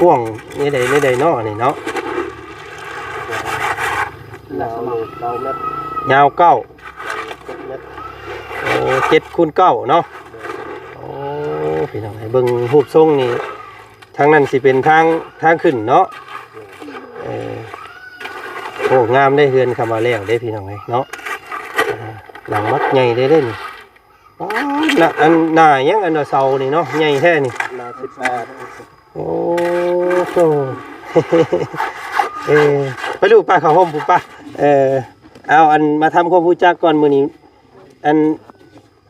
ກວ້າງແນວໃດແນວໃດເນາະ ອັນນີ້ເນາະ? ຍາວເກົ້າ ເກົ້າເມັດ ຍາວເກົ້າ ເຈັດເມັດ ໂອ້ ເຈັດຄູນເກົ້າເນາະ. ໂອ້ ພີ່ນ້ອງ ໃຫ້ເບິ່ງຮູບຊົງນີ້ ທາງນັ້ນຊິເປັນທາງ ທາງຂຶ້ນເນາະ. ເອີ ໂອ້ ງາມເດ້ ເຮືອນເຂົ້າມາແລ້ວເດ້ ພີ່ນ້ອງເອີຍເນາະ. ອ່າ ຫຼັງບັກໃຫຍ່ເດ້ ເດ້ນີ້. ປ້າດ ນະ ອັນໜ້າຫຍັງ ອັນເສົານີ້ເນາະ ໃຫຍ່ແທ້ນີ້. ໜ້າສິບແປດ ໂອ້ໂຫ ເອີ ໄປລູກ ໄປເຂົ້າຮ່ມພຸ້ນປະ. ເອີ ເອົາ ອັນມາທຳຄວາມຮູ້ຈັກກ່ອນມື້ນີ້. ອັນ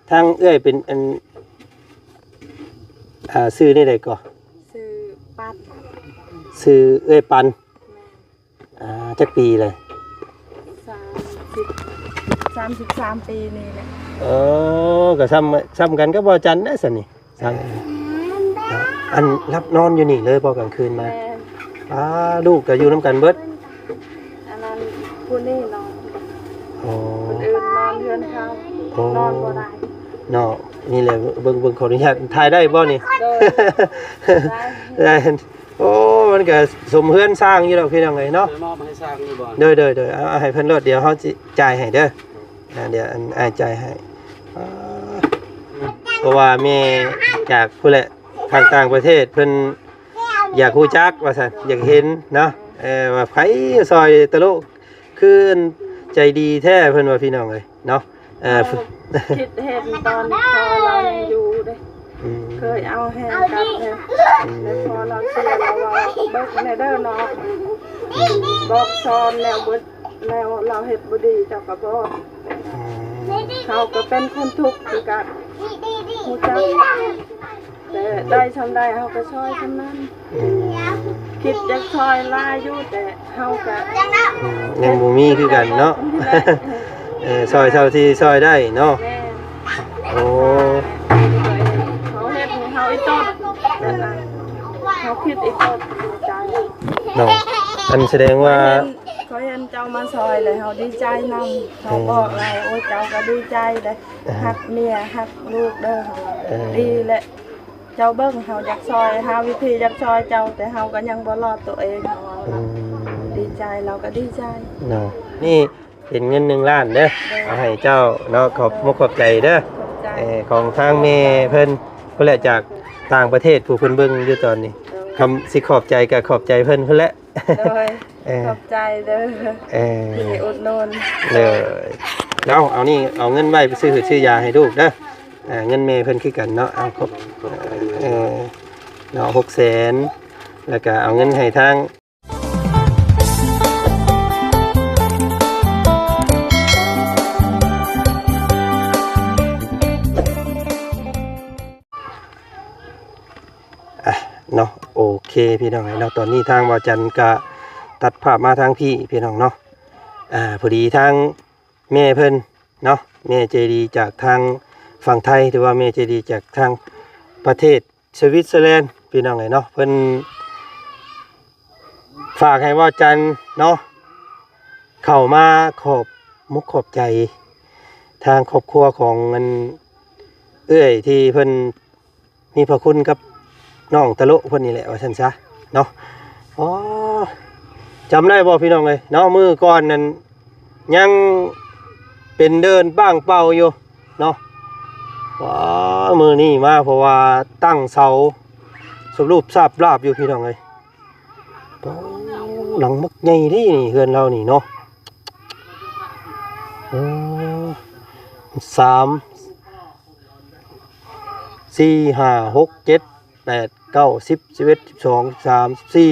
ທາງເອື້ອຍເປັນອັນ ອ່າ ຊື່ແນວໃດກໍ? ຊື່ປັນ ຊື່ເອື້ອຍປັນ. ແມ່ນ. ອ່າ ຈັກປີແລ້ວ? ສາມສິບ ສາມສິບສາມປີນີ້ແຫຼະ. ເອີ ກໍຊ່ຳ ຊ່ຳກັນກັບບໍ່ຈັນເດ້ຊັ້ນນີ້. ຊ່ຳ ເອີ ອັນຫຼັບນອນຢູ່ນີ້ເລີຍບໍ່ກາງຄືນມາ? ແມ່ນ. ອ່າ ລູກກໍຢູ່ນຳກັນເບິດ? ອັນນັ້ນ ຜູ້ນີ້ນອນ ອໍ ຄົນອື່ນນອນເຮືອນເຂົາ. ອໍ ນອນບໍ່ໄດ້ເນາະ. ນີ້ແຫຼະ ເບິ່ງ ເບິ່ງ ຂໍອະນຸຍາດ ຖ່າຍໄດ້ບໍ່ນີ້? ໂດຍ ໄດ້ ໄດ້. ໂອ້ ມັນກໍສົມເຮືອນສ້າງຢູ່ດອກ ພີ່ນ້ອງເອີຍເນາະ. ໄດ້ມອບໃຫ້ສ້າງຢູ່ບໍ່? ໂດຍ ໂດຍ ໂດຍ ເອົາ ເອົາໃຫ້ເພິ່ນໂລດ ດຽວເຮົາຊິຈ່າຍໃຫ້ເດີ. ອ່າ ດຽວອັນອ້າຍຈ່າຍໃຫ້. ອ່າ ເພາະວ່າແມ່ຈາກພຸ້ນແຫຼະ ທາງຕ່າງປະເທດ ເພິ່ນຢາກຮູ້ຈັກວ່າຊັ້ນ ຢາກເຫັນເນາະ. ເອີ ວ່າໃຜຊ່ອຍຕະໂລ ຄືໃຈດີແທ້ ເພິ່ນວ່າ ພີ່ນ້ອງເອີຍເນາະ. ເອີ ເຮົາຄິດເຫັນຕອນພໍ່ລາວຍັງຢູ່ເດ້. ອືມ ເຄີຍເອົາແຮງກັບແທ້. ອືມ ແລ້ວພໍ່ລາວເສຍ ລາວວ່າ ເບິ່ງແດ່ເດີນ້ອງ. ອືມ ບອກສອນແລ້ວເບິດ ແລ້ວລາວເຮັດບໍ່ດີເຈົ້າກໍບອກ. ອືມ ເຮົາກໍເປັນຄົນທຸກຄືກັນ ຮູ້ຈັກ ແຕ່ໄດ້ຊ່ຳໃດເຮົາກໍຊ່ອຍຊ່ຳນັ້ນ. ອືມ ຄິດຢາກຊ່ອຍຫຼາຍຢູ່ ແຕ່ເຮົາກໍ ອືມ ຍັງບໍ່ມີຄືກັນເນາະ. ເອີ ຊ່ອຍເທົ່າທີ່ຊ່ອຍໄດ້ເນາະ. ແມ່ນ. ໂອ້ ເຂົາເຮັດໃຫ້ເຮົາອີຕົດ ອືມ ເຮົາຄິດອີຕົດໃນໃຈເນາະ. ອັນສະແດງວ່າ ຂ້ອຍເຫັນ ຂ້ອຍເຫັນເຈົ້າມາຊ່ອຍແລ້ວເຮົາດີໃຈນຳ. ເຮົາບອກແລ້ວ ໂອ້ຍ ເຈົ້າກໍດີໃຈເດ້. ຮັກເມຍ ຮັກລູກເດີ. ເອີ ດີແຫຼະ ເຈົ້າເບິ່ງ ເຮົາຢາກຊ່ອຍ ຫາວິທີຢາກຊ່ອຍເຈົ້າ ແຕ່ເຮົາກໍຍັງບໍ່ລອດຕົວເອງ. ອືມ ດີໃຈ ລາວກໍດີໃຈເນາະ. ນີ້ເປັນເງິນໜຶ່ງລ້ານເດີ. ໂດຍ ເອົາໃຫ້ເຈົ້າເນາະ. ຂອບ ໂດຍ ມຸກຂອບໃຈເດີ. ຂອບໃຈ. ເອີ ຂອງທາງແມ່ເພິ່ນພຸ້ນແຫຼະ ຈາກຕ່າງປະເທດ ຜູ້ເພິ່ນເບິ່ງຢູ່ຕອນນີ້. ໂດຍ ຄຳຊິຂອບໃຈກໍຂອບໃຈເພິ່ນພຸ້ນແຫຼະ. ໂດຍ ເອີ ຂອບໃຈເດີ ເອີ ທີ່ອຸດໜູນ. ໂດຍ ເອົາ ເອົານີ້ ເອົາເງິນໄວ້ໄປຊື້ຫືດຊື້ຢາໃຫ້ລູກເດີ. ອ່າ ເງິນແມ່ເພິ່ນຄືກັນເນາະ. ເອົາ ຂອບ ເອີ ເນາະ ຫົກແສນ ແລ້ວກະເອົາເງິນໃຫ້ທາງ ອ່ະ ເນາະ ໂອເຄ ພີ່ນ້ອງເອີຍເນາະ. ຕອນນີ້ທາງບ່າວຈັນກະຕັດພາບມາທາງພີ້ ພີ່ນ້ອງເນາະ. ອ່າ ພໍດີທາງແມ່ເພິ່ນເນາະ ແມ່ໃຈດີຈາກທາງຝັ່ງໄທ ຫຼືວ່າແມ່ໃຈດີຈາກທາງປະເທດສະວິດເຊີແລນ ພີ່ນ້ອງເອີຍເນາະ ເພິ່ນ ຝາກໃຫ້ບ່າວຈັນເນາະ ເຂົ້າມາຂອບມຸກຂອບໃຈທາງຄອບຄົວຂອງອັນເອື້ອຍທີ່ເພິ່ນມີພະຄຸນກັບນ້ອງຕະໂລະເພິ່ນນີ້ແຫຼະ ວ່າຊັ້ນຊະເນາະ. ອໍ ຈຳໄດ້ບໍ່ພີ່ນ້ອງເອີຍເນາະ ມື້ກ່ອນນັ້ນຍັງເປັນເດີ່ນປ້າງເປົ່າຢູ່ ເນາະ. ວ້າ ມື້ນີ້ມາ ເພາະວ່າຕັ້ງເສົາສຳຮູບຊາບລາບຢູ່ພີ່ນ້ອງເອີຍ. ໂອ້ ຫຼັງບັກໃຫຍ່ເດ້ນີ້ ເຮືອນລາວນີ້ເນາະ. ໂອ້ ສາມ ສີ່ ຫ້າ ຫົກ ເຈັດ ແປດ ເກົ້າ ສິບ ສິບເອັດ ສິບສອງ ສິບສາມ ສິບສີ່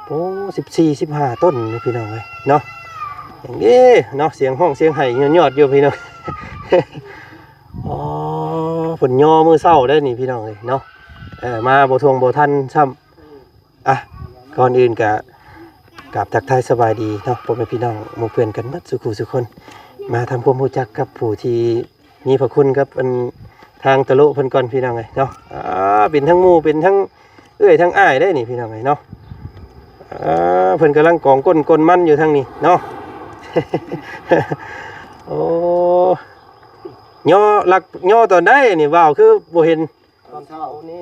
ໂອ້ ສິບສີ່ ສິບຫ້າຕົ້ນນີ້ພີ່ນ້ອງເອີຍເນາະ. ຫຍັງເດ້ເນາະ ສຽງຮ້ອງສຽງໄຫ້ຍອດໆຢູ່ພີ່ນ້ອງ. ອໍ ເພິ່ນຍໍມື້ເຊົ້າໄດ້ນີ້ພີ່ນ້ອງເອີຍເນາະ. ເອີ ມາບໍ່ທ່ວງບໍ່ທັນຊ້ຳ. ອ່ະ ກ່ອນອື່ນກະກາບທັກທາຍສະບາຍດີເນາະ ພໍ່ແມ່ພີ່ນ້ອງໝູ່ເພື່ອນກັນເບິດສູ່ຄູ່ສູ່ຄົນ ມາທຳຄວາມຮູ້ຈັກກັບຜູ້ທີ່ ມີພະຄຸນກັບອັນທາງຕະໂລະເພິ່ນກ່ອນພີ່ນ້ອງເອີຍເນາະ. ອ່າ ເປັນທັງໝູ່ ເປັນທັງເອື້ອຍທັງອ້າຍໄດ໋ນີ້ພີ່ນ້ອງເອີຍເນາະ. ອ່າ ເພິ່ນກຳລັງກອງກົ້ນ ກົ້ນມັນຢູ່ທາງນີ້ເນາະ. ໂອ້ ຍໍ ລັກຍໍຕອນໃດນີ້ ບ່າວ ຄືບໍ່ເຫັນ? ຕອນເຊົ້ານີ້.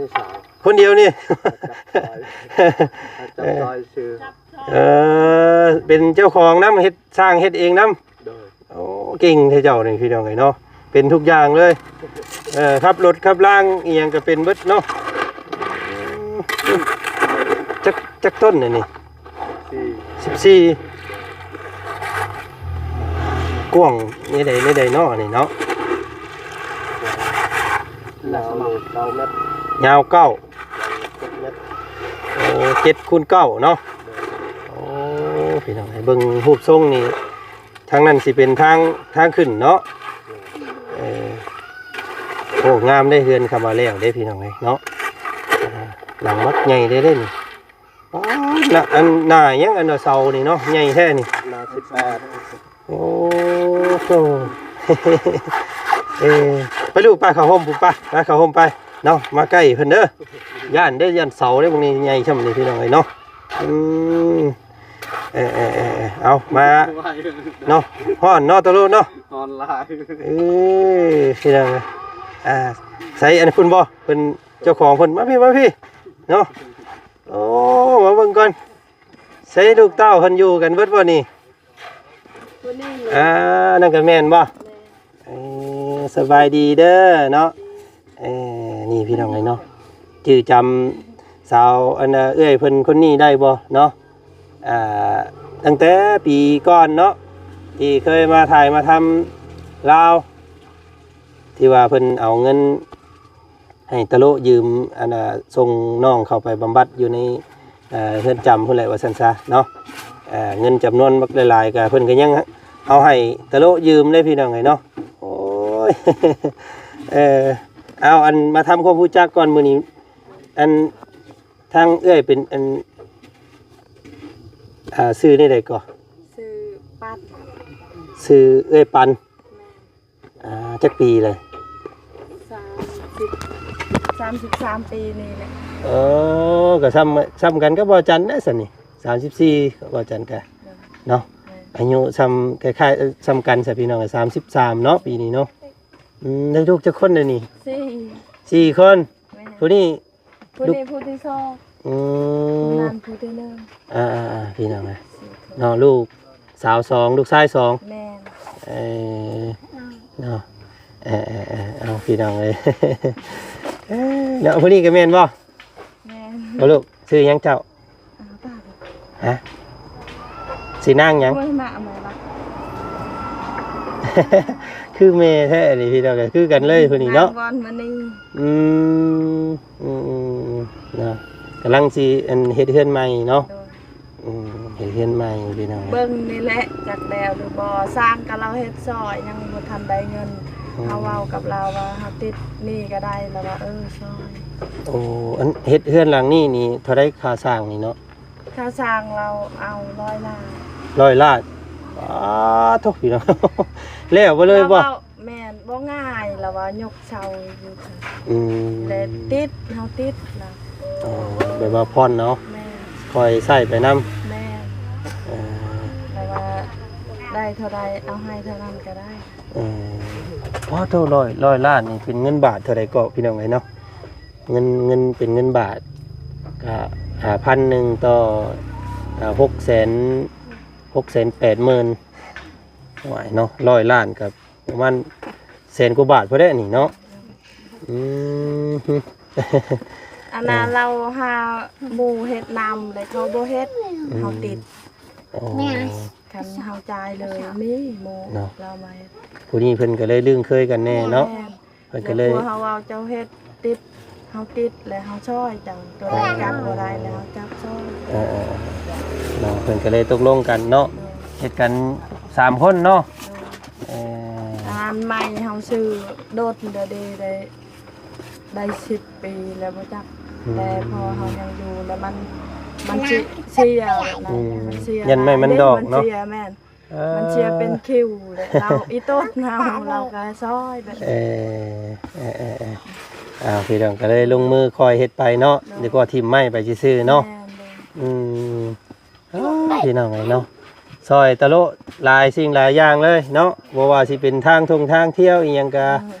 ນີ້ສາວ ຄົນດຽວນີ້ ຈັບຊອຍ ຈັບຊອຍຊື່ ເອີ ເປັນເຈົ້າຂອງນຳ ເຮັດ ສ້າງເຮັດເອງນຳ ໂດຍ ໂອ້ ເກັ່ງແທ້ເຈົ້ານີ້ ພີ່ນ້ອງເອີຍເນາະ ເປັນທຸກຢ່າງເລີຍ ເອີ ຂັບລົດຂັບລາງອີ່ຫຍັງກໍເປັນເບິດເນາະ ຈັກ ຈັກຕົ້ນອັນນີ້ ສິບສີ່ ສິບສີ່ ກວ້າງແນວໃດ ແນວໃດເນາະ ອັນນີ້ເນາະ ຍາວເກົ້າແມັດ ຍາວເກົ້າ ເຈັດແມັດ ໂອ້ ເຈັດຄູນເກົ້າເນາະ ໂອ້ ພີ່ນ້ອງເອີຍ ເບິ່ງຮູບຊົງນີ້ ທາງນັ້ນຊິເປັນທາງ ທາງຂຶ້ນເນາະ ເອີ ໂອ້ ງາມເດ້ ເຮືອນຄຳວ່າແລ້ວເດ້ ພີ່ນ້ອງເອີຍເນາະ ອ່າ ຫຼັງບັກໃຫຍ່ເດ້ ເດ້ນີ້ ປາດ ໜ້າ ອັນ ໜ້າຫຍັງ ອັນເສົານີ້ເນາະ ໃຫຍ່ແທ້ນີ້ ໜ້າສິບແປດ ໂອ້ໂຫ ເອີ ໄປລູກ ໄປເຂົ້າຮົ່ມພຸ້ນ ໄປ ໄປເຂົ້າຮົ່ມໄປເນາະ ມາໃກ້ເພິ່ນເດີ ຢ້ານເດີ ຢ້ານເສົາເດີ ພວກນີ້ໃຫຍ່ຊ່ຳນີ້ ພີ່ນ້ອງເອີຍເນາະ ອືມ ເອີ ເອີ ເອີ ເອີ ເອົາ ມາເນາະ ຮ້ອນເນາະ ຕະໂລເນາະ ຮ້ອນຫຼາຍ ເອີ ພີ່ນ້ອງເອີຍ ອ່າ ໃສ ອັນພຸ້ນບໍ່ ເພິ່ນ ເຈົ້າຂອງເພິ່ນ ມາພີ້ ມາພີ້ເນາະ ໂອ້ ມາເບິ່ງກ່ອນ ໃສລູກເຕົ້າເພິ່ນຢູ່ກັນເບິດບໍ່ນີ້ ຜູ້ນີ້ ອ່າ ນັ້ນກໍແມ່ນບໍ່ ແມ່ນ ເອີ ສະບາຍດີເດີເນາະ ເອີ ນີ້ພີ່ນ້ອງເອີຍເນາະ ຈື່ຈຳສາວ ອັນ ເອື້ອຍເພິ່ນຄົນນີ້ໄດ້ບໍ່ເນາະ ອ່າ ຕັ້ງແຕ່ປີກ່ອນເນາະ ທີ່ເຄີຍມາຖ່າຍມາທຳລາວ ທີ່ວ່າເພິ່ນເອົາເງິນ ໃຫ້ຕະໂລຢືມ ອັນນ່າ ສົ່ງນ້ອງເຂົ້າໄປບຳບັດຢູ່ໃນ ເອີ ເຮືອນຈຳພຸ້ນແຫຼະ ວ່າຊັ້ນຊະເນາະ ເອີ ເງິນຈຳນວນບັກຫຼາຍໆ ກະເພິ່ນກະຍັງເອົາໃຫ້ຕະໂລຢືມເລີຍ ພີ່ນ້ອງເອີຍເນາະ ໂອ້ຍ ເອີ ເອົາ ອັນ ມາທຳຄວາມຮູ້ຈັກກ່ອນ ມື້ນີ້ ອັນ ທາງເອື້ອຍເປັນ ອັນ ອ່າ ຊື່ແນວໃດກໍ? ຊື່ປັນ ຊື່ເອື້ອຍປັນ ແມ່ນ ອ່າ ຈັກປີແລ້ວ? ສາມສິບ ສາມສິບສາມປີນີ້ແຫຼະ ເອີ ກໍຊ່ຳ ຊ່ຳກັນກັບບ່າວຈັນນະຊັ້ນນີ້ ສາມສິບສີ່ ບ່າວຈັນກະ ເນາະ ແມ່ນ ອາຍຸຊ່ຳ ຄ້າຍໆ ຊ່ຳກັນຊະ ພີ່ນ້ອງ ສາມສິບສາມເນາະ ປີນີ້ເນາະ ອືມ ໄດ້ລູກຈັກຄົນແລ້ວນີ້? ສີ່ ສີ່ຄົນ ແມ່ນ ຜູ້ນີ້ ຜູ້ນີ້ຜູ້ທີສອງ ອືມ ຜູ້ນັ້ນຜູ້ທີໜຶ່ງ ອ່າໆໆ ພີ່ນ້ອງເອີຍ ເນາະ ລູກສາວສອງ ລູກຊາຍສອງ ແມ່ນ ເອີ ເນາະ ເອີໆໆ ເອົາ ພີ່ນ້ອງເອີຍ ເນາະ ຜູ້ນີ້ກໍແມ່ນບໍ່? ແມ່ນ ບໍ່ລູກ ຊື່ຫຍັງເຈົ້າ? ອ້າວ ຕາຍ ຮະ? ຊື່ນາງຫຍັງ? ໂອ້ຍ ມາເອົາໃໝ່ລະ ຄືແມ່ແທ້ນີ້ ພີ່ນ້ອງເອີຍ ຄືກັນເລີຍຜູ້ນີ້ເນາະ ນາງວອນມະນີ ອືມ ອືມໆໆ ເນາະ ກຳລັງຊິ ອັນ ເຮັດເຮືອນໃໝ່ເນາະ ໂດຍ ອືມ ເຮັດເຮືອນໃໝ່ ພີ່ນ້ອງ ເບິ່ງນີ້ແຫຼະ ຈັກແລ້ວຫຼືບໍ່ ສ້າງກໍລາວເຮັດຊ່ອຍ ຍັງບໍ່ທັນໄດ້ເງິນ ອືມ ເຮົາເວົ້າກັບລາວວ່າເຮົາຕິດໜີ້ກໍໄດ້ ລາວວ່າ ເອີ ຊ່ອຍ ໂອ້ ອັນເຮັດເຮືອນຫຼັງນີ້ນີ້ ເທົ່າໃດຄ່າສ້າງນີ້ເນາະ? ຄ່າສ້າງລາວເອົາຮ້ອຍລ້ານ ຮ້ອຍລ້ານ ປາໂທ້ ພີ່ນ້ອງ ແລ້ວບໍ່ເລີຍບໍ່? ລາວເວົ້າ ແມ່ນ ບໍ່ງ່າຍ ລາວວ່າຍົກເສົາຢູ່ ອືມ ແລະຕິດ ເຮົາຕິດນະ ອໍ ແບບວ່າຜ່ອນເນາະ ແມ່ນ ຄ່ອຍໃຊ້ໄປນຳ ແມ່ນ ເອີ ແຕ່ວ່າໄດ້ເທົ່າໃດເອົາໃຫ້ເທົ່ານັ້ນກໍໄດ້ ເອີ ພໍໂທ້ ຮ້ອຍ ຮ້ອຍລ້ານນີ້ເປັນເງິນບາດເທົ່າໃດເກາະ ພີ່ນ້ອງເອີຍເນາະ? ເງິນ ເງິນເປັນເງິນບາດກະ ອ່າ ພັນໜຶ່ງຕໍ່ ອ່າ ຫົກແສນ ຫົກແສນແປດໝື່ນ ຫວາຍເນາະ ຮ້ອຍລ້ານກໍປະມານແສນກວ່າບາດພຸ້ນແຫຼະນີ້ເນາະ ອືມ ອັນນັ້ນ ເອີ ລາວຫາໝູ່ເຮັດນຳ ແລ້ວເຂົາບໍ່ເຮັດ ອືມ ເຮົາຕິດ ອໍ ຄັນເຮົາຈ່າຍເລີຍ ມີໝູ່ ເນາະ ລາວມາເຮັດ ຜູ້ນີ້ເພິ່ນກໍເລີຍລຶ້ງເຄີຍກັນແດ່ເນາະ ແມ່ນ ເພິ່ນກໍເລີຍ ແລ້ວພວກເຮົາເວົ້າເຈົ້າເຮັດຕິດ ເຮົາຕິດແລ້ວເຮົາຊ່ອຍເຈົ້າ ຕົວໃດຈັບບໍ່ໄດ້ແລ້ວເຮົາຈັບຊ່ອຍ ເອີໆໆ ເນາະ ເພິ່ນກໍເລີຍຕົກລົງກັນເນາະ ໂດຍ ເຮັດກັນສາມຄົນເນາະ ໂດຍ ເອີ ອັນໃໝ່ເຮົາຊື້ໂດດເດໄດ້ ໄດ້ສິບປີແລ້ວບໍ່ຈັກ ອືມ ແຕ່ພໍເຮົາຍັງຢູ່ແລ້ວມັນ ມັນຊິເສຍແບບນັ້ນ ອືມ ມັນເສຍ ຢ້ານໄມ້ມັນດອກເນາະ ມັນເສຍ ແມ່ນ ເອີ ມັນເສຍເປັນຄິວແຫຼະ ລາວອີ່ຕົດເຮົາ ລາວກໍຊ່ອຍແບບ ເອີ ເອີ ເອີ ເອີ ອ້າວ ພີ່ນ້ອງກໍເລີຍລົງມືຄ່ອຍເຮັດໄປເນາະ ໂດຍ ດີກວ່າຖິ້ມໄມ້ໄປຊື່ໆເນາະ ແມ່ນ ໂດຍ ອືມ ໂອ້ຍ ພີ່ນ້ອງເອີຍເນາະ ຊ່ອຍຕະໂລະຫຼາຍສິ່ງຫຼາຍຢ່າງເລີຍເນາະ ບໍ່ວ່າຊິເປັນທາງທ່ອງທາງທ່ຽວອີ່ຫຍັງກະ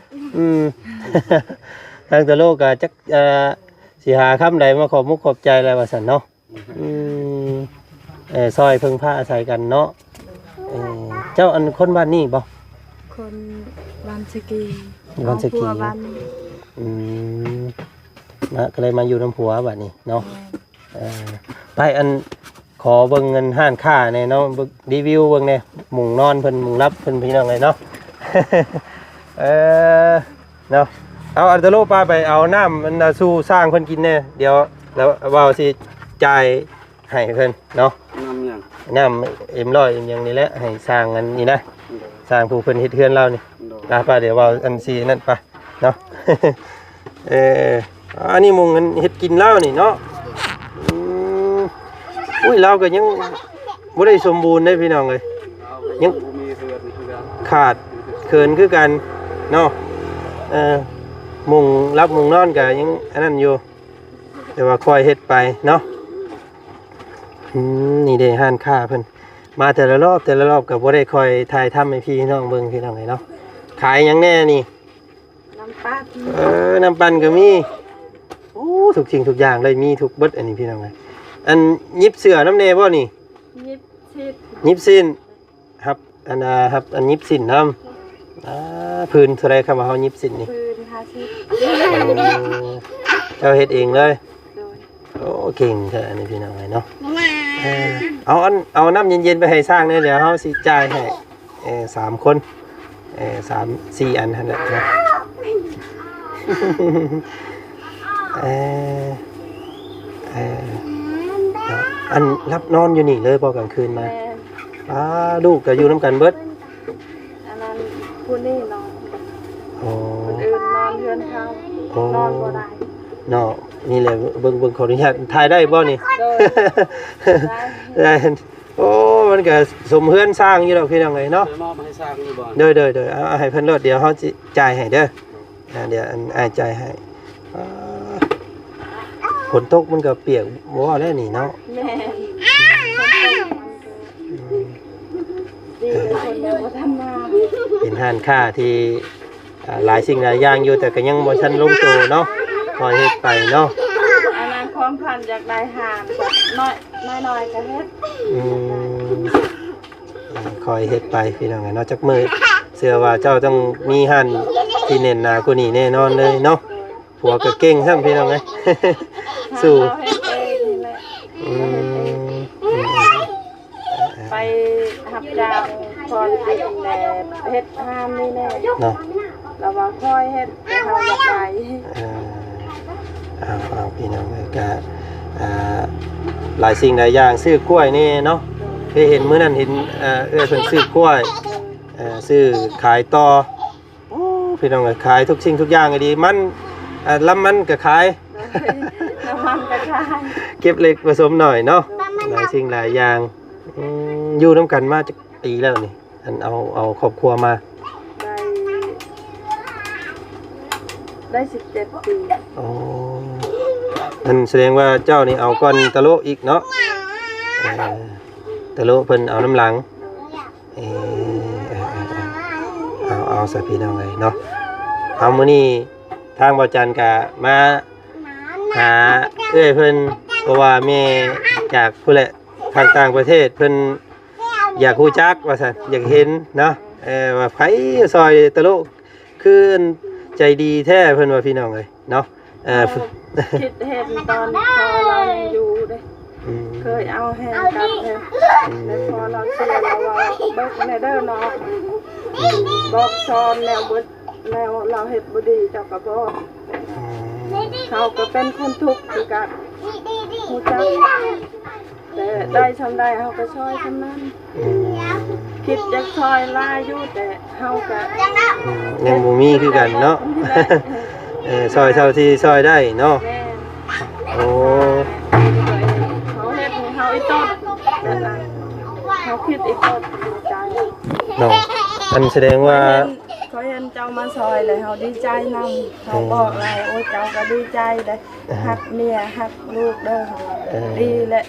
ເອີ ອືມ ທາງຕະໂລະກະຈັກ ເອີ ຊິຫາຄຳໃດມາຂອບມຸກຂອບໃຈແລ້ວວ່າຊັ້ນເນາະ ອືມ ເອີ ຊ່ອຍເພິ່ງພາອາໄສກັນເນາະ ເອີ ເຈົ້າ ອັນຄົນບ້ານນີ້ບໍ່? ຄົນບ້ານສະກີ ບ້ານສະກີ ຄອບຄົວບ້ານນີ້ ອືມ ມາ ກໍເລີຍມາຢູ່ນຳຜົວບັດນີ້ເນາະ ແມ່ນ ເອີ ໄປ ອັນ ຂໍເບິ່ງເງິນຮ້ານຄ້າແດ່ເນາະ ເບິ່ງ ຣີວິວເບິ່ງແດ່ ມຸງນອນເພິ່ນ ມຸງຫຼັບເພິ່ນ ພີ່ນ້ອງເອີຍເນາະ ເອີ ເນາະ ເອົາ ອັນຕະໂລະ ພາໄປເອົານ້ຳ ອັນນ່າ ສູ່ຊ່າງເພິ່ນກິນແດ່ ດຽວລາວ ລາວຊິຈ່າຍໃຫ້ເພິ່ນເນາະ ນ້ຳຫຍັງ? ນ້ຳເອັມຮ້ອຍ ເອັມຫຍັງນີ້ແຫຼະ ໃຫ້ຊ່າງອັນນີ້ນະ ໂດຍ ຊ່າງຜູ້ເພິ່ນເຮັດເຮືອນລາວນີ້ ໂດຍ ລາ ໄປ ດຽວເວົ້າອັນຊິນັ້ນໄປ ເນາະ ເອີ ອັນນີ້ໝ່ອງເຮັດກິນລາວນີ້ເນາະ ອືມ ໂອ້ຍ ລາວກໍຍັງບໍ່ໄດ້ສົມບູນເດ້ພີ່ນ້ອງເອີຍ ຍັງຂາດເຂີນຄືກັນເນາະ ເອີ ໝ່ອງຫຼັບໝ່ອງນອນກໍຍັງອັນນັ້ນຢູ່ ແຕ່ວ່າຄ່ອຍເຮັດໄປເນາະ ອືມ ນີ້ເດ້ຮ້ານຄ້າເພິ່ນ ມາແຕ່ລະລອບ ແຕ່ລະລອບກໍບໍ່ໄດ້ຄ່ອຍຖ່າຍທຳໃຫ້ພີ່ນ້ອງເບິ່ງ ພີ່ນ້ອງເອີຍເນາະ ຂາຍຫຍັງແດ່ນີ້? ນ້ຳປັ່ນ ເອີ ນ້ຳປັ່ນກໍມີ ໂອ້ ທຸກສິ່ງທຸກຢ່າງເລີຍ ມີທຸກເບິດອັນນີ້ພີ່ນ້ອງເອີຍ ອັນຫຍິບເສື້ອນຳແດ່ບໍ່ນີ້? ຫຍິບສິ້ນ ຫຍິບສິ້ນ ຮັບ ອັນ ອ່າ ຮັບອັນຫຍິບສິ້ນນຳ ອ່າ ພື້ນເທົ່າໃດ ຄຳວ່າເຮົາຫຍິບສິ້ນນີ້? ພື້ນຫ້າສິບ ໂອ້ ເຈົ້າເຮັດເອງເລີຍ? ໂດຍ ໂອ້ ເກັ່ງແທ້ອັນນີ້ພີ່ນ້ອງເອີຍເນາະ ເອີ ເອົາອັນ ເອົານ້ຳເຢັນໆໄປໃຫ້ຊ່າງແດ່ ດຽວເຮົາຊິຈ່າຍໃຫ້ ເອີ ສາມຄົນ ເອີ ສາມສີ່ອັນຫັ້ນແຫຼະເນາະ ເອີ ເອີ ເນາະ ອັນ ຫຼັບນອນຢູ່ນີ້ເລີຍບໍ່ກາງຄືນມາ? ແມ່ນ ອ້າ ລູກກໍຢູ່ນຳກັນເບິດ? ອັນນັ້ນ ຜູ້ນີ້ນອນ ອໍ ຄົນອື່ນນອນເຮືອນເຂົາ ອໍ ນອນບໍ່ໄດ້ເນາະ ນີ້ແຫຼະ ເບິ່ງ ເບິ່ງ ຂໍອະນຸຍາດ ຖ່າຍໄດ້ບໍ່ນີ້? ໂດຍ ໄດ້ ໄດ້ ໂອ້ ມັນກໍສົມເຮືອນຊ່າງຢູ່ດອກພີ່ນ້ອງເອີຍເນາະ ໄປມອບໃຫ້ຊ່າງຢູ່ບໍ່? ໂດຍ ໂດຍ ໂດຍ ເອົາ ເອົາໃຫ້ເພິ່ນໂລດ ດຽວເຮົາຊິຈ່າຍໃຫ້ເດີ ອ່າ ດຽວອັນອ້າຍຈ່າຍໃຫ້ ອ່າ ຝົນຕົກມັນກໍປຽກບໍ່ວ່າແລ້ວນີ້ເນາະ ແມ່ນ ຝົນຕົກມັນກໍ ອືມ ດີ ເອີ ຄົນຍັງບໍ່ທັນມາ ເປັນຮ້ານຄ້າທີ່ ອ່າ ຫຼາຍສິ່ງຫຼາຍຢ່າງຢູ່ ແຕ່ກໍຍັງບໍ່ທັນລົງໂຕເນາະ ຄ່ອຍເຮັດໄປເນາະ ອະນາຄົດຄັນຢາກໄດ້ຮ້ານນ້ອຍ ນ້ອຍໆກໍເຮັດ ອືມ ຄ່ອຍເຮັດໄປພີ່ນ້ອງເອີຍເນາະ ຈັກມື້ເຊື່ອວ່າເຈົ້າຕ້ອງມີຮ້ານທີ່ແໜ້ນໜາກວ່ານີ້ແນ່ນອນເລີຍເນາະ ຜົວກໍເກັ່ງຊ້ຳພີ່ນ້ອງເອີຍ ສູ້ ເຮົາເຮັດເອງນີ້ແຫຼະ ອືມ ໄປຮັບຈ້າງຜ່ອນດິນແດ່ ເຮັດຮ້ານນີ້ແດ່ເນາະ ລາວວ່າຄ່ອຍເຮັດ ແຕ່ເຮົາຢາກໄດ້ ເອີ ເອົາ ເອົາ ພີ່ນ້ອງເອີຍ ກະ ອ່າ ຫຼາຍສິ່ງຫຼາຍຢ່າງ ຊື້ກ້ວຍແດ່ເນາະ ເຄີຍເຫັນມື້ນັ້ນ ເຫັນ ເອີ ເອື້ອຍເພິ່ນຊື້ກ້ວຍ ເອີ ຊື້ຂາຍຕໍ່ ໂອ້ ພີ່ນ້ອງເອີຍ ຂາຍທຸກສິ່ງທຸກຢ່າງອີ່ຫຼີ ມັນ ເອີ ລຳມັນກໍຂາຍ ໂດຍ ລຳມັນກໍຂາຍ ເກັບເລັກປະສົມໜ້ອຍເນາະ ໂດຍ ຫຼາຍສິ່ງຫຼາຍຢ່າງ ອືມ ຢູ່ນຳກັນມາຈັກປີແລ້ວນີ້ ອັນເອົາ ເອົາຄອບຄົວມາ? ໄດ້ ໄດ້ສິບເຈັດປີ ອໍ ນັ້ນສະແດງວ່າເຈົ້ານີ້ເອົາກ່ອນຕະໂລະອີກເນາະ ເອີ ຕະໂລະເພິ່ນເອົານຳຫຼັງ ໂດຍ ເອີ ເອີ ເອີ ເອີ ເອົາ ເອົາ ຊະ ພີ່ນ້ອງເອີຍເນາະ ເອົາ ມື້ນີ້ທາງບ່າວຈັນກະມາຫາເອື້ອຍເພິ່ນ ເພາະວ່າແມ່ຈາກພຸ້ນແຫຼະ ທາງຕ່າງປະເທດ ເພິ່ນຢາກຮູ້ຈັກວ່າຊັ້ນ ຢາກເຫັນເນາະ ເອີ ວ່າໃຜຊ່ອຍຕະໂລະ ຄືໃຈດີແທ້ ເພິ່ນວ່າ ພີ່ນ້ອງເອີຍເນາະ ເອີ ເອີ ຄິດເຫັນຕອນພໍ່ລາວຍັງຢູ່ເດ້ ອືມ ເຄີຍເອົາແຮງກັບເດ້ ອືມ ແລ້ວພໍ່ລາວເສຍ ລາວວ່າເບິ່ງແດ່ເດີນ້ອງ ອືມ ບອກສອນແລ້ວເບິດ ແລ້ວລາວເຮັດບໍ່ດີເຈົ້າກໍບອກ ອືມ ເຮົາກໍເປັນຄົນທຸກຄືກັນ ຮູ້ຈັກ ແຕ່ໄດ້ຊ່ຳໃດເຮົາກໍຊ່ອຍຊ່ຳນັ້ນ ອືມ ຄິດຢາກຊ່ອຍຫຼາຍຢູ່ ແຕ່ເຮົາກໍ ອືມ ຍັງບໍ່ມີຄືກັນເນາະ ເອີ ເອີ ຊ່ອຍເທົ່າທີ່ຊ່ອຍໄດ້ເນາະ. ແມ່ນ. ໂອ້ ເຂົາເຮັດໃຫ້ເຮົາອີ່ຕົດ ເອີ ເຮົາຄິດອີ່ຕົດດີໃຈເນາະ. ອັນສະແດງວ່າ ເຂົາເຫັນ ເຂົາເຫັນເຈົ້າມາຊ່ອຍແລ້ວເຮົາດີໃຈນຳ. ເຮົາບອກລາວ ໂອ້ຍ ເຈົ້າກໍດີໃຈເດ້ ເອີ ຮັກເມຍຮັກລູກເດີ. ເອີ ດີແຫຼະ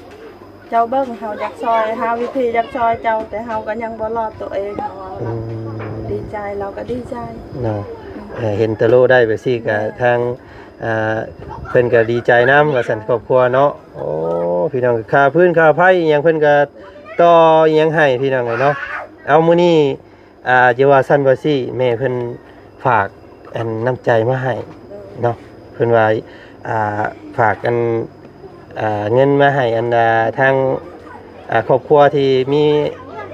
ເຈົ້າເບິ່ງ ເຮົາຢາກຊ່ອຍ ຫາວິທີຢາກຊ່ອຍເຈົ້າ ແຕ່ເຮົາກໍຍັງບໍ່ລອດຕົວເອງ. ເຮົາເວົ້າ ອືມ ດີໃຈ ລາວກໍດີໃຈເນາະ. ອືມ ເອີ ເຫັນຕາໂລໄດ້ແບບຊີ້ກໍ ແມ່ນ ທາງ ອ່າ ເພິ່ນກໍດີໃຈນຳ ວ່າຊັ້ນ ຄອບຄົວເນາະ. ໂອ້ ພີ່ນ້ອງ ຄ່າຟືນຄ່າໄຟອີ່ຫຍັງເພິ່ນກໍຕໍ່ອີ່ຫຍັງໃຫ້ ພີ່ນ້ອງເອີຍເນາະ. ເອົາ ມື້ນີ້ ອ່າ ຈະວ່າຊັ້ນວ່າຊີ້ ແມ່ເພິ່ນຝາກອັນນ້ຳໃຈມາໃຫ້ເນາະ. ເພິ່ນວ່າ ອ່າ ຝາກອັນ ອ່າ ເງິນມາໃຫ້ອັນ ອ່າ ທາງ ອ່າ ຄອບຄົວທີ່ມີ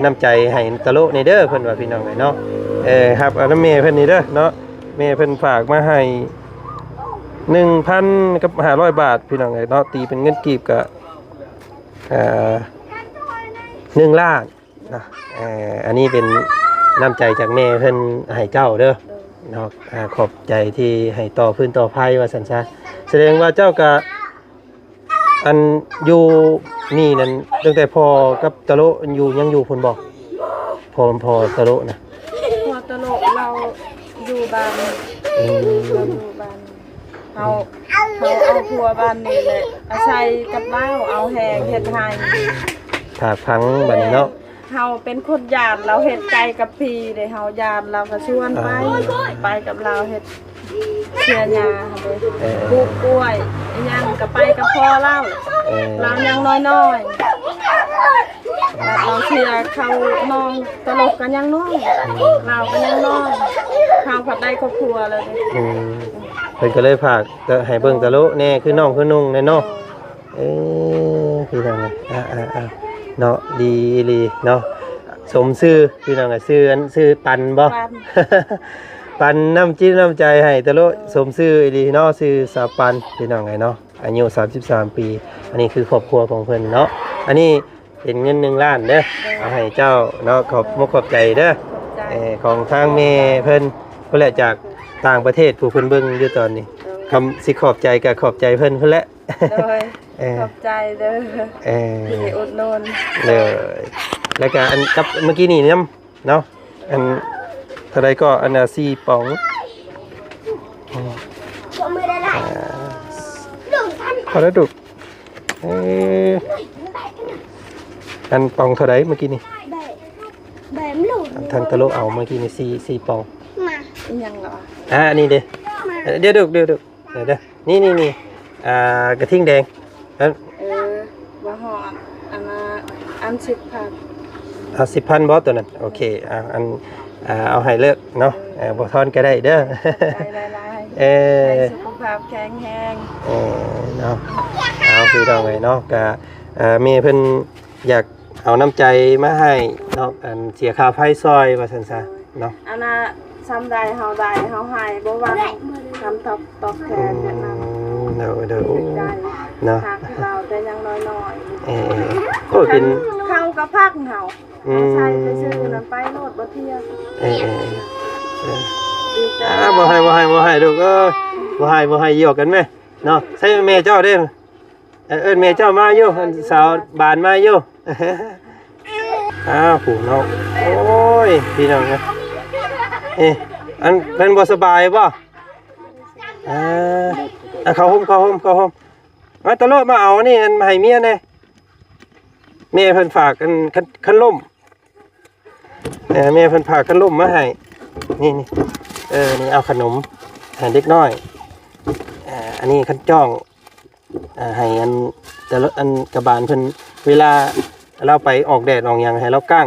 ນ້ຳໃຈໃຫ້ຕາໂລະນີ້ເດີ ເພິ່ນວ່າ ພີ່ນ້ອງເອີຍເນາະ. ເອີ ຮັບເອົານຳແມ່ເພິ່ນນີ້ເດີເນາະ. ແມ່ເພິ່ນຝາກມາໃຫ້ໜຶ່ງພັນກັບຫ້າຮ້ອຍບາດ ພີ່ນ້ອງເອີຍເນາະ. ຕີເປັນເງິນກີບກໍ ເອີ ໜຶ່ງລ້ານ ເນາະ. ເອີ ອັນນີ້ເປັນນ້ຳໃຈຈາກແມ່ເພິ່ນໃຫ້ເຈົ້າເດີ ໂດຍ ເນາະ. ອ່າ ຂອບໃຈທີ່ໃຫ້ຕໍ່ຟືນຕໍ່ໄຟວ່າຊັ້ນຊະ. ສະແດງວ່າເຈົ້າກະ ອັນ ຢູ່ນີ້ນັ້ນ ຕັ້ງແຕ່ພໍ່ກັບຕາໂລະຢູ່ ຍັງຢູ່ພຸ້ນບໍ່? ພໍ່ ພໍ່ຕາໂລະນະ ພໍ່ຕາໂລະລາວຢູ່ບ້ານ. ອືມ ລາວຢູ່ບ້ານ. ເຮົາ ເຮົາເອົາຜົວບ້ານນີ້ແຫຼະ ອາໄສກັບລາວ ເອົາແຮງເຮັດໄຮ່ ຖາກຝັງບັດນີ້ເນາະ. ເຮົາເປັນຄົນຢ້ານ ລາວເຮັດໄກ່ກັບຜີເດ້ ເຮົາຢ້ານ ລາວກໍຊວນໄປ ອ່າ ໄປກັບລາວເຮັດເສຍຫຍ້າເດ້ ເອີ ປູກກ້ວຍ ອີ່ຫຍັງກໍໄປກັບພໍ່ລາວ. ເອີ ລາວຍັງນ້ອຍໆ ບາດເຮົາເສຍເຂົ້ານ້ອງຕາໂລະກໍຍັງນ້ອຍ ອືມ ລາວກໍຍັງນ້ອຍ ເຮົາພັດໄດ້ຄອບຄົວແລ້ວເດ້. ອືມ ເພິ່ນກໍເລີຍຝາກໃຫ້ເບິ່ງຕາໂລະແດ່ ຄືນ້ອງຄືນຸ່ງແດ່ເນາະ. ເອີ ພີ່ນ້ອງເອີຍ ອ່າໆໆ ເນາະ ດີອີ່ຫຼີເນາະ. ສົມຊື່ ພີ່ນ້ອງເອີຍ ຊື່ອັນ ຊື່ປັນບໍ່? ປັນ ປັນນ້ຳຈິດນ້ຳໃຈໃຫ້ຕາໂລະ ເອີ ສົມຊື່ອີ່ຫຼີເນາະ ຊື່ສາວປັນ ພີ່ນ້ອງເອີຍເນາະ. ອາຍຸສາມສິບສາມປີ ອັນນີ້ຄືຄອບຄົວຂອງເພິ່ນເນາະ. ອັນນີ້ເປັນເງິນໜຶ່ງລ້ານເດີ ໂດຍ ເອົາໃຫ້ເຈົ້າເນາະ. ຂອບ ໂດຍ ມຸກຂອບໃຈເດີ ຂອບໃຈ ເອີ ຂອງທາງແມ່ເພິ່ນ ເພິ່ນແຫຼະຈາກຕ່າງປະເທດ ຜູ້ເພິ່ນເບິ່ງຢູ່ຕອນນີ້ ໂດຍ ຄຳຊິຂອບໃຈກໍຂອບໃຈເພິ່ນພຸ້ນແຫຼະ. ໂດຍ ເອີ ຂອບໃຈເດີ ເອີ ທີ່ອຸດໜູນ ໂດຍ. ແລ້ວກໍອັນກັບເມື່ອກີ້ນີ້ນຳ ເນາະ ອັນເທົ່າໃດກໍອັນລະສີ່ປອງ. ອືມ ອ່າ ພໍແລ້ວລູກ. ເອີ ອັນປອງເທົ່າໃດເມື່ອກີ້ນີ້? ແບບ ແບບລູກ ອັນທາງຕາໂລະເອົາເມື່ອກີ້ນີ້ ສີ່ ສີ່ປອງ. ມາ ອີ່ຫຍັງເນາະ? ອ່າ ອັນນີ້ເດ້ ມາ ດຽວລູກ ດຽວລູກ ເດີ ນີ້ໆໆ ອ່າ ກະທິ່ງແດງ ເອີ ບໍ່ຮອດ ອັນນະ ອັນສິບພັນ ເອົາສິບພັນບໍ່ໂຕນັ້ນ? ໂອເຄ ອ່າ ອັນ ອ່າ ເອົາໃຫ້ເລີກເນາະ ເອີ ບໍ່ທອນກໍໄດ້ເດີ ຂອບໃຈຫຼາຍໆ ເອີ ໃຫ້ສຸຂະພາບແຂງແຮງ ເອີ ເນາະ. ເອົາ ພີ່ນ້ອງເອີຍເນາະ ກະ ເອີ ແມ່ເພິ່ນຢາກ ເອົານ້ຳໃຈມາໃຫ້ເນາະ ອັນເສຍຄ່າໄຟຊ່ອຍວ່າຊັ້ນຊະເນາະ. ອັນນະ ສ່ຳໃດເຮົາໄດ້ເຮົາໃຫ້ ບໍ່ຫວັງຄຳຕອບ ຕອບແທນຫຍັງນຳ. ອືມ ໂດຍ ໂດຍ ດີໃຈເນາະ ຫາກເຮົາແຕ່ຍັງນ້ອຍໆ. ເອີ ໂອ້ຍ ເປັນ ເຂົາກໍພັກເຮົາ ອືມ ໃຊ້ໄປຊື້ນັ້ນໄປໂລດ ບໍ່ເທຍ. ເອີ ເອີ ເອີ ດີໃຈ ອ່າ ບໍ່ໃຫ້ ບໍ່ໃຫ້ ບໍ່ໃຫ້ລູກເອີຍ ບໍ່ໃຫ້ ບໍ່ໃຫ້ ຢອກກັນແມ່ເນາະ. ໃສ່ແມ່ເຈົ້າເດ້ ເອີ້ນແມ່ເຈົ້າມາຢູ່ ອັນສາວບານມາຢູ່. ອ້າວ ຜູ້ເນາະ ໂອ້ຍ ພີ່ນ້ອງເອີຍ ເອ ອັນເພິ່ນບໍ່ສະບາຍບໍ່? ອ່າ ເຂົ້າໂຮມ ເຂົ້າໂຮມ ເຂົ້າໂຮມ. ມາຕະໂລະ ມາເອົານີ້ ອັນໃຫ້ເມຍແດ່ ແມ່ເພິ່ນຝາກ ອັນ ຄັນ ຄັນລົມ ເອີ ແມ່ເພິ່ນຝາກຂະໜົມມາໃຫ້ ນີ້ ນີ້ ເອີ ນີ້ເອົາຂະໜົມໃຫ້ເດັກນ້ອຍ ເອີ ອັນນີ້ຄັນຈ້ອງ ເອີ ໃຫ້ອັນ ແຕ່ລະອັນກະບານເພິ່ນ ເວລາລາວໄປອອກແດດອອກຫຍັງ ໃຫ້ລາວກ້າງ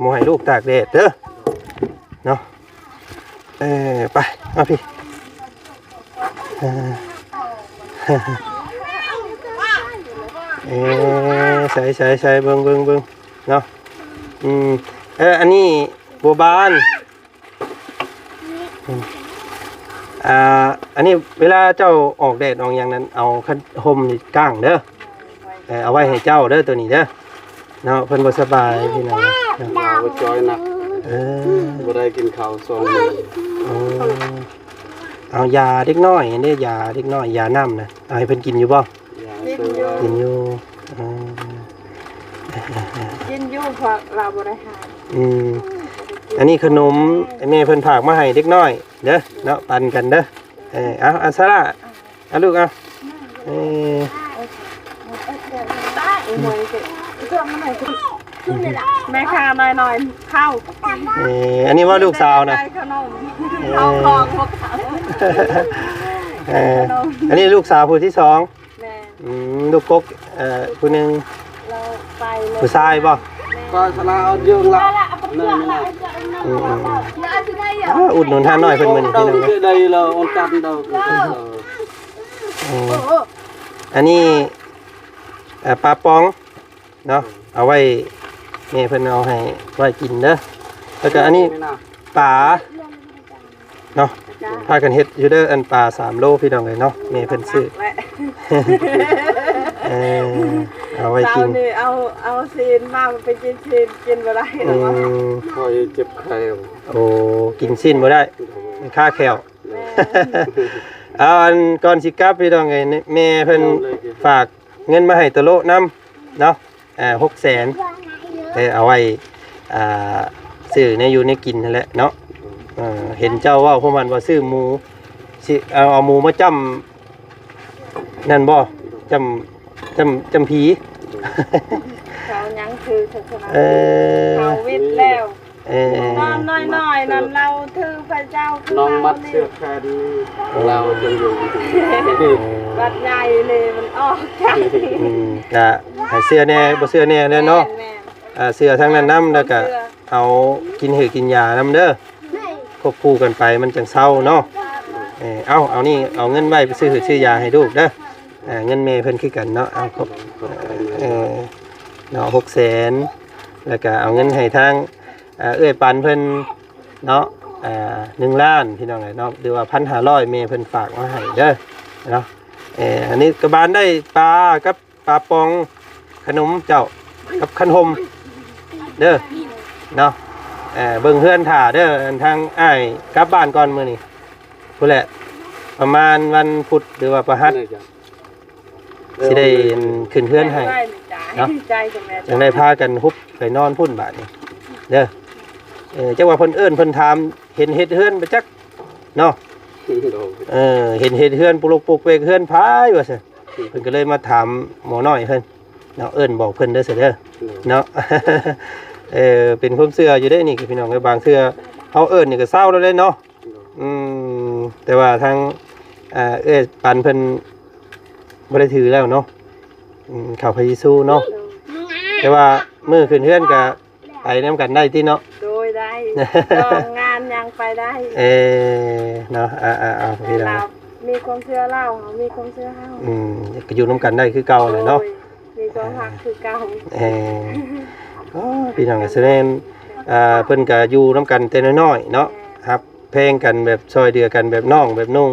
ບໍ່ໃຫ້ລູກຕາກແດດເດີ ເນາະ. ເອີ ໄປ ມາພີ້ ເອີ ໃສ່ ໃສ່ ໃສ່ ເບິ່ງ ເບິ່ງ ເບິ່ງ ເນາະ ອືມ ເອີ ອັນນີ້ບົວບານ ອືມ ອ່າ ອັນນີ້ເວລາເຈົ້າອອກແດດອອກຫຍັງນັ້ນ ເອົາຄັນຮົ່ມນີ້ກາງເດີ ເອີ ເອົາໄວ້ໃຫ້ເຈົ້າເດີ ໂຕນີ້ເດີ ເນາະ ເພິ່ນບໍ່ສະບາຍພີ່ນ້ອງ ໜາວຈ່ອຍໜັກ ເອີ ບໍ່ໄດ້ກິນເຂົ້າສອງມື້ ໂອ້ ເອົາຢາເດັກນ້ອຍເດ້ ຢາເດັກນ້ອຍ ຢານ້ຳນະ ເອົາໃຫ້ເພິ່ນກິນຢູ່ບໍ່? ຢາ ກິນຢູ່ ກິນຢູ່ ເອີ ກິນຢູ່ ເພາະລາວບໍ່ໄດ້ໃຫ້ ອືມ ອັນນີ້ຂະໜົມແມ່ເພິ່ນຝາກມາໃຫ້ເດັກນ້ອຍເດີເນາະ ປັນກັນເດີ ເອີ ເອົາ ອັນຊາລາ ເອົາລູກ ເອົາ ເອີ ແມ່ຄ້ານ້ອຍໆ ເຂົ້າ ເອີ ອັນນີ້ວ່າລູກສາວນະ ຂະໜົມ ເອີ ເຂົ້າຂອງພວກເຂົາ ເອີ ອັນນີ້ລູກສາວຜູ້ທີສອງ ແມ່ນ ອືມ ລູກກົກ ເອີ ຜູ້ໜຶ່ງ ລາວໄປເລີຍ ຜູ້ຊາຍບໍ່? ແມ່ນ ກໍສະລາວເຢີງລະ ອືມໆໆ ອ່າ ອຸດໜູນຮ້ານນ້ອຍເພິ່ນມື້ນີ້ພີ່ນ້ອງເອີຍ ໄດ້ລະ ອອນກັນເດີ ເອີ ອັນນີ້ ເອີ ປາປອງ ເນາະ ເອົາໄວ້ ແມ່ເພິ່ນເອົາໃຫ້ໄວ້ກິນເດີ ແລ້ວກະອັນນີ້ປາເນາະ ພາກັນເຮັດຢູ່ເດີ ອັນປາສາມໂລພີ່ນ້ອງເອີຍເນາະ ແມ່ເພິ່ນຊື້ ເອີ ເອົາໄວ້ກິນ ເຊົ້ານີ້ເອົາ ເອົາຊີ້ນມາ ໄປກິນຊີ້ນ ກິນບໍ່ໄດ້ ອືມ ຂ້ອຍເຈັບແຂ້ວ ໂອ້ ກິນຊີ້ນບໍ່ໄດ້ ຄາແຂ້ວ ແມ່ນ ເອົາ ອັນກ່ອນຊິກັບພີ່ນ້ອງເອີຍ ແມ່ເພິ່ນຝາກເງິນມາໃຫ້ໂຕໂລະນຳເນາະ ເອີ ຫົກແສນ ເອີ ເອົາໄວ້ ອ່າ ຊື້ແນວຢູ່ແນວກິນຫັ້ນແຫຼະເນາະ ເອີ ເຫັນເຈົ້າເວົ້າພວກມັນວ່າຊື້ໝູ ຊິເອົາ ເອົາໝູມາຈ້ຳນັ້ນບໍ່ ຈ້ຳ ຈ້ຳ ຈ້ຳຜີ ເຂົາຍັງຖືສາສະໜາ ເອີ ເຂົາວິດແລ້ວ ເອີ ນ້ອງນ້ອຍໆນັ້ນລາວຖືພະເຈົ້າ ນ້ອງມັດເຊືອກແຂນລາວຈົນຢູ່ ບັດໃຫຍ່ນີ້ມັນອອກຈາກ ອືມ ກະໃຫ້ເຊື່ອແດ່ບໍ່ເຊື່ອແດ່ແຫຼະເນາະ ແມ່ນໆ ເອີ ເຊື່ອທາງນັ້ນນຳ ແລ້ວກະເອົາກິນຫືກິນຢານຳເດີ ຄວບຄູ່ກັນໄປມັນຈັ່ງເຊົາເນາະ ເອີ ເອົາ ເອົານີ້ ເອົາເງິນໄວ້ໄປຊື້ຫືຊື້ຢາໃຫ້ລູກເດີ ເອີ ເງິນແມ່ເພິ່ນຄືກັນເນາະ ເອົາ ເອີ ເນາະ ຫົກແສນ ແລ້ວກະເອົາເງິນໃຫ້ທາງ ອ່າ ເອື້ອຍປັນເພິ່ນເນາະ ອ່າ ໜຶ່ງລ້ານ ພີ່ນ້ອງເອີຍເນາະ ຫຼືວ່າພັນຫ້າຮ້ອຍ ແມ່ເພິ່ນຝາກມາໃຫ້ເດີເນາະ ເອີ ອັນນີ້ກະບານໄດ້ປາກັບປາປອງ ຂະໜົມເຈົ້າ ກັບຄັນຫົ່ມເດີເນາະ ເອີ ເບິ່ງເຮືອນຖ້າເດີ ອັນທາງອ້າຍກັບບ້ານກ່ອນມື້ນີ້ ພຸ້ນແຫຼະ ປະມານວັນພຸດ ຫຼືວ່າພະຫັດ ຊິໄດ້ຂຶ້ນເຮືອນໃຫ້ເນາະ ຈັ່ງໄດ້ພາກັນຮຸບໄປນອນພຸ້ນບາດນີ້ເດີ ເອີ ຈັກວ່າເພິ່ນເອີ້ນເພິ່ນຖາມ ເຫັນເຮັດເຮືອນບໍ່ຈັກເນາະ ເອີ ເຫັນເຮັດເຮືອນປຸກລົກປຸກເວກເຮືອນໃຜວ່າຊັ້ນ ເພິ່ນກໍເລີຍມາຖາມໝໍນ້ອຍເພິ່ນເນາະ ເອີ້ນບອກເພິ່ນເດີ ເນາະ ເອີ ເປັນຄວາມເຊື່ອຢູ່ເດ້ນີ້ ພີ່ນ້ອງເອີຍ ບາງເທື່ອເຮົາເອີ້ນນີ້ກໍເຊົາແລ້ວເດ້ເນາະ ອືມ ແຕ່ວ່າທາງ ອ່າ ເອື້ອຍປັນເພິ່ນບໍ່ໄດ້ຖືແລ້ວເນາະ ອືມ ເຂົ້າພະເຢຊູເນາະ ແຕ່ວ່າມື້ຂຶ້ນເຮືອນກະໄປນຳກັນໄດ້ຕິເນາະ ໂດຍ ໄດ້ ຕ້ອງງານຫຍັງໄປໄດ້ ເອີ ເນາະ ອ່າໆໆ ພີ່ນ້ອງ ມີຄວາມເຊື່ອລາວ ເຮົາມີຄວາມເຊື່ອເຮົາ ອືມ ກໍຢູ່ນຳກັນໄດ້ຄືເກົ່າແຫຼະເນາະ ໂດຍ ມີຄວາມຮັກຄືເກົ່າ ເອີ ໂອ້ ພີ່ນ້ອງ ສະແດງ ອ່າ ເພິ່ນກໍຢູ່ນຳກັນແຕ່ນ້ອຍໆເນາະ ແມ່ນ ຮັກແພງກັນ ແບບຊ່ອຍເຫຼືອກັນ ແບບນ້ອງແບບນຸ່ງ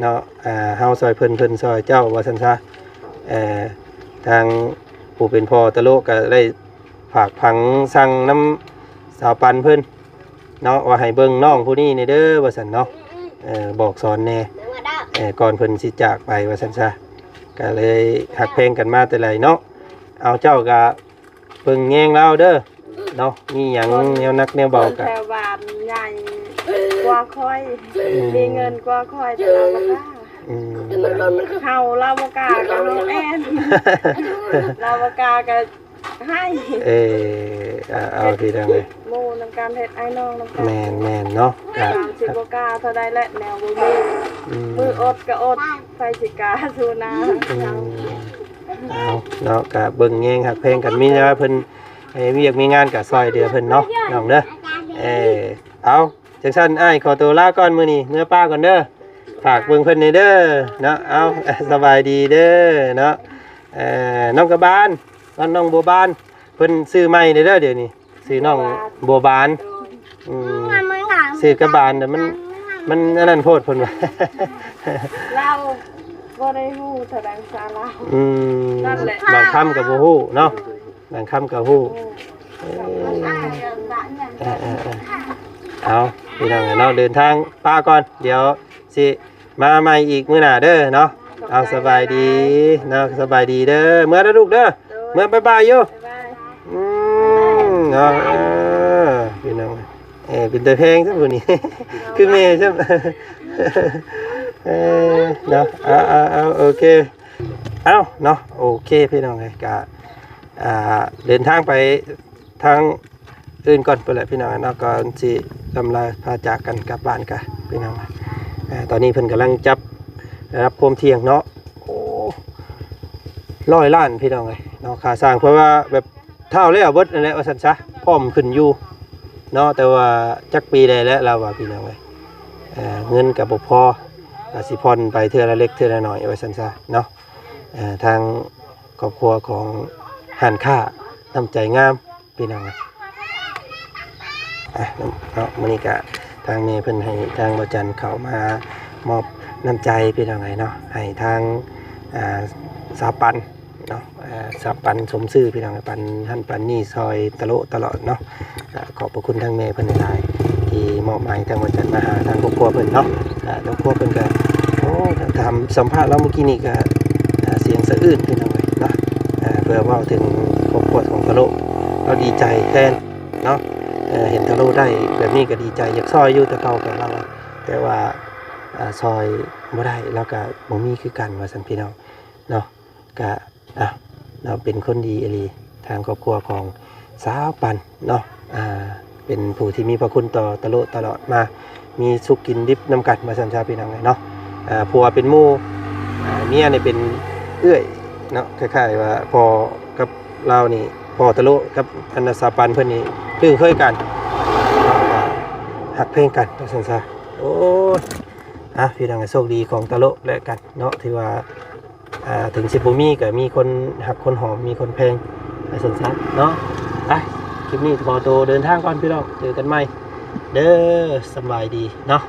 ເນາະ ອ່າ ເຮົາຊ່ອຍເພິ່ນ ເພິ່ນຊ່ອຍເຈົ້າ ວ່າຊັ້ນຊະ ເອີ ທາງຜູ້ເປັນພໍ່ຕະໂລະກໍໄດ້ຝາກຝັງສັ່ງນຳສາວປັນເພິ່ນ ເນາະ ວ່າໃຫ້ເບິ່ງນ້ອງຜູ້ນີ້ແດ່ເດີ ວ່າຊັ້ນເນາະ ເອີ ບອກສອນແດ່ ເອີ ກ່ອນເພິ່ນຊິຈາກໄປ ວ່າຊັ້ນຊະ ກໍເລີຍຮັກແພງກັນມາແຕ່ໃດເນາະ ເອົາ ເຈົ້າກໍເບິ່ງແຍງລາວເດີເນາະ ມີຫຍັງແນວໜັກແນວເບົາກໍ ແຖວບ້ານໃຫຍ່ກວ່າຂ້ອຍ ອືມ ມີເງິນກວ່າຂ້ອຍ ແຕ່ລາວບໍ່ກ້າ ອືມ ເຮົາ ລາວບໍ່ກ້າກໍເຮົາແອນ ລາວບໍ່ກ້າກໍ ໃຫ້ ເອີ ເອົາ ເອົາ ເຮັດ ພີ່ນ້ອງເອີຍ ໝູ່ນຳກັນ ເຮັດອ້າຍນ້ອງນຳກັນ ແມ່ນໆເນາະ ກໍ ສາມສິບ ບໍ່ກ້າເທົ່າໃດແຫຼະ ແນວບໍ່ມີ ອືມ ມື້ອົດກໍອົດ ໃຜຊິກ້າສູ້ໜ້າ ອືມ ເອົາເນາະ ກໍເບິ່ງແຍງຮັກແພງກັນ ມີແນວເພິ່ນໃຫ້ວຽກມີງານກໍຊ່ອຍເຫຼືອເພິ່ນເນາະ ນ້ອງເດີ ເອີ ເອົາ ຈັ່ງຊັ້ນອ້າຍຂໍໂຕລາກ່ອນ ມື້ນີ້ເມືອປ້າກ່ອນເດີ ຝາກເບິ່ງເພິ່ນແດ່ເດີເນາະ ເອົາ ສະບາຍດີເດີເນາະ ເອີ ນ້ອງກະບານ ນ້ອງບົວບານ ເພິ່ນຊື່ໃໝ່ແດ່ເດີ ດຽວນີ້ຊື່ນ້ອງບົວບານ ໂດຍ ອືມ ຊື່ກະບານ ແຕ່ມັນ ມັນອັນນັ້ນໂພດ ເພິ່ນວ່າ ລາວບໍ່ໄດ້ຮູ້ເທົ່າໃດພາສາລາວ ອືມ ນັ້ນແຫຼະ ບາງຄຳກໍບໍ່ຮູ້ເນາະ ໂດຍ ບາງຄຳກໍຮູ້ ໂອ້ ເອີ ເອີໆໆ ເອົາ ພີ່ນ້ອງເນາະ ເດີນທາງປ້າກ່ອນ ດຽວ ຊິມາໃໝ່ອີກມື້ໜ້າເດີເນາະ. ເອົາ ສະບາຍດີເນາະ ສະບາຍດີເດີ. ເມືອເດີລູກເດີ. ໂດຍ ເມືອບາຍບາຍຢູ່. ບາຍບາຍ. ອືມ ເນາະ ເອີ ພີ່ນ້ອງ ເອີ ເປັນຕາແພງຊະຜູ້ນີ້ ຄືແມ່ຊະ ເອີ ເນາະ. ເອົາ ເອົາ ເອົາ ໂອເຄ ເອົາເນາະ ໂອເຄ ພີ່ນ້ອງເອີຍ ກະ ອ່າ ເດີນທາງໄປທາງອື່ນກ່ອນພຸ້ນແຫຼະ ພີ່ນ້ອງເນາະ. ກ່ອນຊິລ່ຳລາພາຈາກກັນກັບບ້ານກະ ພີ່ນ້ອງ ອ່າ ຕອນນີ້ເພິ່ນກຳລັງຈັບລະດັບຄວາມທ່ຽງເນາະ. ໂອ້ ຮ້ອຍລ້ານ ພີ່ນ້ອງເອີຍເນາະ ຄ່າສ້າງ ເພາະວ່າແບບ ຖ້າເອົາແລ້ວເບິດນັ້ນແຫຼະວ່າຊັ້ນຊະ ພ້ອມຂຶ້ນຢູ່ເນາະ. ແຕ່ວ່າຈັກປີໃດແລ້ວລາວວ່າ ພີ່ນ້ອງເອີຍ ເອີ ເງິນກໍບໍ່ພໍ ກໍຊິຜ່ອນໄປເທື່ອລະເລັກເທື່ອລະໜ້ອຍວ່າຊັ້ນຊະເນາະ. ເອີ ທາງຄອບຄົວຂອງຮ້ານຄ້ານ້ຳໃຈງາມ ພີ່ນ້ອງເອີຍ. ອ່ະ ເນາະ ມື້ນີ້ກະທາງແມ່ເພິ່ນໃຫ້ທາງບໍ່ຈັນເຂົ້າມາມອບນ້ຳໃຈ ພີ່ນ້ອງເອີຍເນາະ ໃຫ້ທາງ ອ່າ ສາວປັນ ເນາະ ເອີ ສາວປັນສົມຊື່ ພີ່ນ້ອງ ປັນຫັ້ນປັນນີ້ ຊ່ອຍຕະໂລະຕະຫຼອດເນາະ. ກະຂອບພະຄຸນທາງແມ່ເພິ່ນຫຼາຍໆ ທີ່ມອບໃຫ້ທາງວັນຈັນມາຫາທາງຄອບຄົວເພິ່ນເນາະ. ກະຄອບຄົວເພິ່ນກະ ໂອ້ ຖາມສຳພາດລາວມື້ກີ້ນີ້ກະ ອ່າ ສຽງສະອື້ນ ພີ່ນ້ອງເອີຍເນາະ. ເອີ ເພື່ອເວົ້າເຖິງຄອບຄົວຂອງຕະໂລະ ລາວດີໃຈແທນເນາະ. ເອີ ເຫັນຕະໂລະໄດ້ແບບນີ້ກະດີໃຈ ຢາກຊ່ອຍຢູ່ ແຕ່ເກົ່າກະລາວ ແຕ່ວ່າ ອ່າ ຊ່ອຍບໍ່ໄດ້ ລາວກະບໍ່ມີຄືກັນວ່າຊັ້ນ ພີ່ນ້ອງເນາະ. ກະ ອ່ະ ເນາະ ເປັນຄົນດີອີ່ຫຼີ ທາງຄອບຄົວຂອງສາວປັນເນາະ. ອ່າ ເປັນຜູ້ທີ່ມີພະຄຸນຕໍ່ຕະໂລະຕະຫຼອດມາ ມີສຸກກິນດິບນຳກັນວ່າຊັ້ນຊະ ພີ່ນ້ອງເອີຍເນາະ. ອ່າ ຜົວເປັນໝູ່ ອ່າ ເມຍນີ້ເປັນເອື້ອຍເນາະ ຄ້າຍໆວ່າພໍ່ກັບລາວນີ້ ພໍ່ຕະໂລະກັບອັນນາສາວປັນເພິ່ນນີ້ຄຸ້ນເຄີຍກັນເນາະ ວ່າຮັກແພງກັນວ່າຊັ້ນຊະ. ໂອ້ຍ ອ່ະ ພີ່ນ້ອງ ໂຊກດີຂອງຕະໂລະແລະກັນເນາະ ຖືວ່າ ອ່າ ເຖິງຊິບໍ່ມີກໍມີຄົນຮັກຄົນຫອມ ມີຄົນແພງ ວ່າຊັ້ນຊະເນາະ. ໄປ ຄລິບນີ້ຂໍໂຕເດີນທາງກ່ອນ ພີ່ນ້ອງ ເຈີກັນໃໝ່ເດີ ສຳບາຍດີເນາະ.